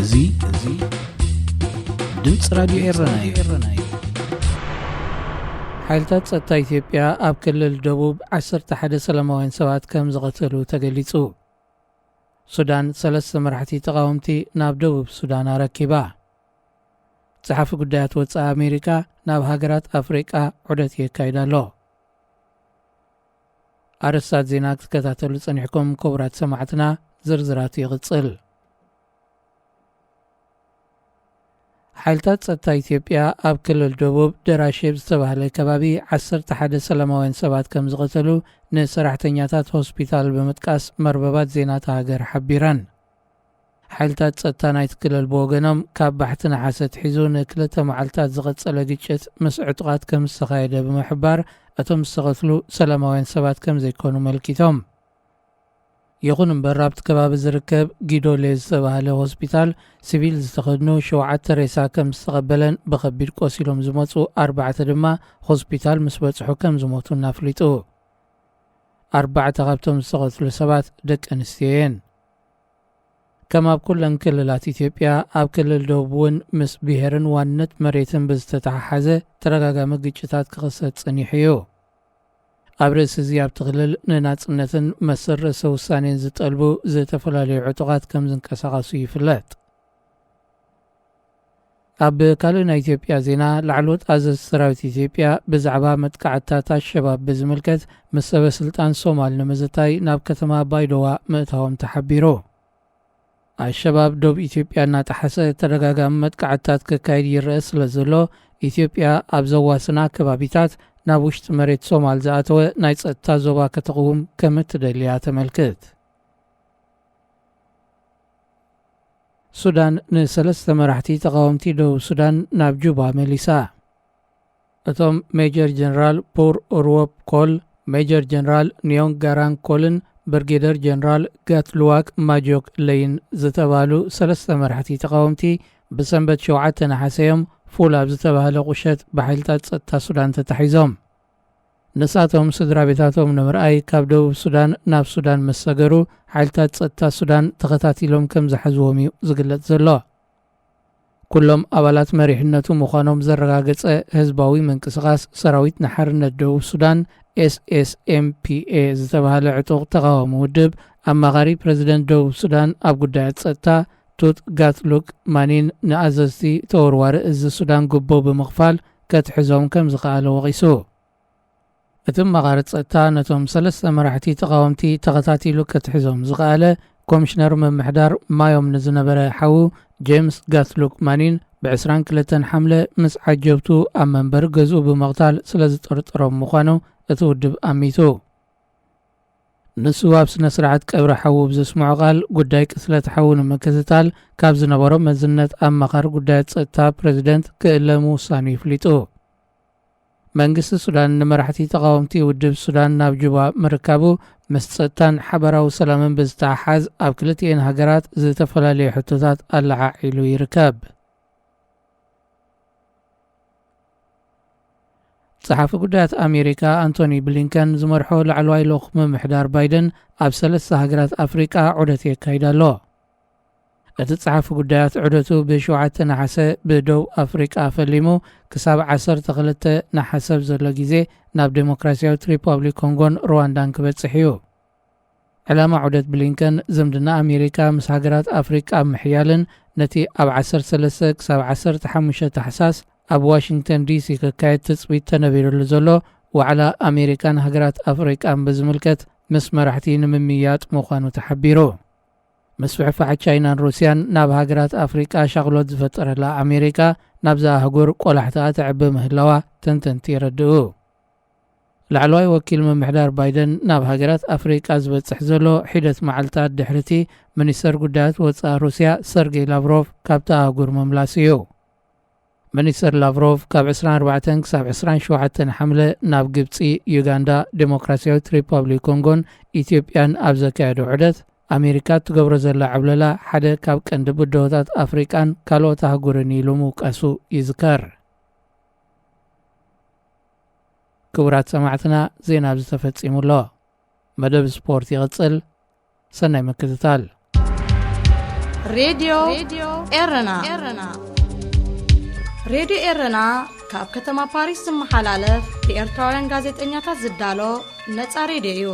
እዚ፣ እዚ ድምፂ ራዲዮ ኤረና እዩ። ሓይልታት ጸጥታ ኢትዮጵያ ኣብ ክልል ደቡብ ዓሰርተ ሓደ ሰላማውያን ሰባት ከም ዝቐተሉ ተገሊጹ። ሱዳን ሰለስተ መራሕቲ ተቓወምቲ ናብ ደቡብ ሱዳን ኣረኪባ። ጸሓፊ ጉዳያት ወጻኢ ኣሜሪካ ናብ ሃገራት ኣፍሪቃ ዑደት የካይድ ኣሎ። ኣርእስታት ዜና ክትከታተሉ ጸኒሕኩም ክቡራት ሰማዕትና፣ ዝርዝራቱ ይቕጽል። ሓይልታት ጸጥታ ኢትዮጵያ ኣብ ክልል ደቡብ ደራሼብ ዝተባህለ ከባቢ ዓሰርተ ሓደ ሰላማውያን ሰባት ከም ዝቐተሉ ንሰራሕተኛታት ሆስፒታል ብምጥቃስ መርበባት ዜና እታ ሃገር ሓቢረን። ሓይልታት ጸጥታ ናይቲ ክልል ብወገኖም፣ ካብ ባሕቲ ነሓሰ ኣትሒዙ ንክልተ መዓልታት ዝቐጸለ ግጭት ምስ ዕጡቓት ከም ዝተኻየደ ብምሕባር፣ እቶም ዝተቐትሉ ሰላማውያን ሰባት ከም ዘይኮኑ መልኪቶም። ይኹን እምበር፣ ኣብቲ ከባቢ ዝርከብ ጊዶሌ ዝተባህለ ሆስፒታል ሲቪል ዝተኸድኑ ሸውዓተ ሬሳ ከም ዝተቐበለን ብኸቢድ ቆሲሎም ዝመጹ ኣርባዕተ ድማ ሆስፒታል ምስ በጽሑ ከም ዝሞቱን ኣፍሊጡ። ኣርባዕተ ካብቶም ዝተቐትሉ ሰባት ደቂ ኣንስትዮ እየን። ከም ኣብ ኩለን ክልላት ኢትዮጵያ፣ ኣብ ክልል ደቡብ እውን ምስ ብሄርን ዋንነት መሬትን ብዝተተሓሓዘ ተደጋጋሚ ግጭታት ክኽሰት ጸኒሑ እዩ። ኣብ ርእሲ እዚ፣ ኣብቲ ክልል ንናጽነትን መሰል ርእሰ ውሳኔን ዝጠልቡ ዝተፈላለዩ ዕጡቓት ከም ዝንቀሳቐሱ ይፍለጥ። ኣብ ካልእ ናይ ኢትዮጵያ ዜና፣ ላዕለዎት ኣዘዝቲ ሰራዊት ኢትዮጵያ ብዛዕባ መጥቃዕትታት ኣሸባብ ብዝምልከት ምስ ሰበ ስልጣን ሶማል ንምዝታይ ናብ ከተማ ባይዶዋ ምእታዎም ተሓቢሩ። ኣሸባብ ዶብ ኢትዮጵያ እናጠሓሰ ተደጋጋሚ መጥቃዕትታት ከካይድ ይረአ ስለ ዘሎ፣ ኢትዮጵያ ኣብ ዘዋስና ከባቢታት ናብ ውሽጢ መሬት ሶማል ዝኣተወ ናይ ጸጥታ ዞባ ከተቕውም ከም እትደሊ እያ ተመልክት። ሱዳን ንሰለስተ መራሕቲ ተቓወምቲ ደቡብ ሱዳን ናብ ጁባ መሊሳ። እቶም ሜጀር ጀነራል ፑር ኡርወፕ ኮል፣ ሜጀር ጀነራል ኒዮንግ ጋራንግ ኮልን ብርጌደር ጀነራል ጋትሉዋክ ማጆክ ለይን ዝተባህሉ ሰለስተ መራሕቲ ተቓወምቲ ብሰንበት ሸውዓተ ነሓሰ እዮም ፉል ኣብ ዝተባህለ ቁሸት ብሓይልታት ጸጥታ ሱዳን ተታሒዞም። ንሳቶም ስድራ ቤታቶም ንምርኣይ ካብ ደቡብ ሱዳን ናብ ሱዳን ምስ ሰገሩ፣ ሓይልታት ጸጥታ ሱዳን ተኸታቲሎም ከም ዝሓዝዎም እዩ ዝግለጽ ዘሎ። ኩሎም ኣባላት መሪሕነቱ ምዃኖም ዘረጋገጸ ህዝባዊ ምንቅስቓስ ሰራዊት ንሓርነት ደቡብ ሱዳን፣ ኤስ ኤስ ኤም ፒ ኤ፣ ዝተባህለ ዕጡቕ ተቓዋሚ ውድብ፣ ኣማኻሪ ፕረዚደንት ደቡብ ሱዳን ኣብ ጉዳያት ጸጥታ ቱት ጋትሉክ ማኒን ንኣዘዝቲ ተወርዋሪ እዚ ሱዳን ጉቦ ብምኽፋል ከትሕዞም ከም ዝኸኣለ ወቒሱ። እቲ ኣማኻሪ ጸጥታ ነቶም ሰለስተ መራሕቲ ተቓወምቲ ተኸታቲሉ ከትሕዞም ዝኸኣለ፣ ኮሚሽነር ምምሕዳር ማዮም ንዝነበረ ሓዉ ጄምስ ጋትሉክ ማኒን ብ ዕስራን ክልተን ሓምለ ምስ ዓጀብቱ ኣብ መንበሪ ገዝኡ ብምቕታል ስለ ዝጠርጠሮም ምዃኑ እቲ ውድብ ኣሚቱ። ንሱ ኣብ ስነ ስርዓት ቀብሪ ሓዉ ብዘስምዖ ቃል፣ ጉዳይ ቅትለት ሓዉ ንምክትታል ካብ ዝነበሮ መዝነት ኣማኻሪ ጉዳያት ጸጥታ ፕረዚደንት ክእለ ምውሳኑ ይፍሊጡ። መንግስቲ ሱዳን ንመራሕቲ ተቓወምቲ ውድብ ሱዳን ናብ ጁባ ምርካቡ፣ ምስ ጸጥታን ሓበራዊ ሰላምን ብዝተሓሓዝ ኣብ ክልቲኤን ሃገራት ዝተፈላለዩ ሕቶታት ኣለዓዒሉ ይርከብ። ጸሓፊ ጉዳያት ኣሜሪካ ኣንቶኒ ብሊንከን ዝመርሖ ላዕለዋይ ልኡኽ ምምሕዳር ባይደን ኣብ ሰለስተ ሃገራት ኣፍሪቃ ዑደት የካይድ ኣሎ። እቲ ጸሓፊ ጉዳያት ዑደቱ ብሸውዓተ ነሓሰ ብደቡብ ኣፍሪቃ ፈሊሙ፣ ክሳብ ዓሰርተ ክልተ ነሓሰ ኣብ ዘሎ ግዜ ናብ ዴሞክራሲያዊት ሪፓብሊክ ኮንጎን ሩዋንዳን ክበጽሕ እዩ። ዕላማ ዑደት ብሊንከን ዝምድና ኣሜሪካ ምስ ሃገራት ኣፍሪቃ ምሕያልን ነቲ ኣብ ዓሰርተ ሰለስተ ክሳብ ዓሰርተ ሓሙሽተ ታሕሳስ ኣብ ዋሽንግተን ዲሲ ክካየድ ትጽቢት ተነቢሩሉ ዘሎ ዋዕላ ኣሜሪካን ሃገራት ኣፍሪቃን ብዝምልከት ምስ መራሕቲ ንምምይያጥ ምዃኑ ተሓቢሩ። ምስፍሕፋሕ ቻይናን ሩስያን ናብ ሃገራት ኣፍሪቃ ሻቕሎት ዝፈጠረላ ኣሜሪካ፣ ናብዛ ኣህጉር ቆላሕታኣ ተዕቢ ምህላዋ ተንተንቲ የረድኡ። ላዕለዋይ ወኪል ምምሕዳር ባይደን ናብ ሃገራት ኣፍሪቃ ዝበጽሕ ዘሎ ሒደት መዓልታት ድሕሪቲ፣ ሚኒስተር ጉዳያት ወጻኢ ሩስያ ሰርጌይ ላቭሮቭ ካብታ ኣህጉር ምምላሱ እዩ። ሚኒስተር ላቭሮቭ ካብ ዕስራን ኣርባዕተን ክሳብ ዕስራን ሸውዓተን ሓምለ ናብ ግብጺ፣ ዩጋንዳ፣ ዴሞክራሲያዊት ሪፓብሊክ ኮንጎን ኢትዮጵያን ኣብ ዘካየዶ ዑደት፣ ኣሜሪካ እትገብሮ ዘላ ዕብለላ ሓደ ካብ ቀንዲ ብድሆታት ኣፍሪቃን ካልኦት ኣህጉርን ኢሉ ምውቃሱ ይዝከር። ክቡራት ሰማዕትና፣ ዜና ኣብዚ ተፈጺሙ ኣሎ። መደብ ስፖርት ይቕጽል። ሰናይ ምክትታል። ሬድዮ ኤረና። ሬድዮ ኤረና ካብ ከተማ ፓሪስ ዝመሓላለፍ ብኤርትራውያን ጋዜጠኛታት ዝዳሎ ነጻ ሬድዮ እዩ።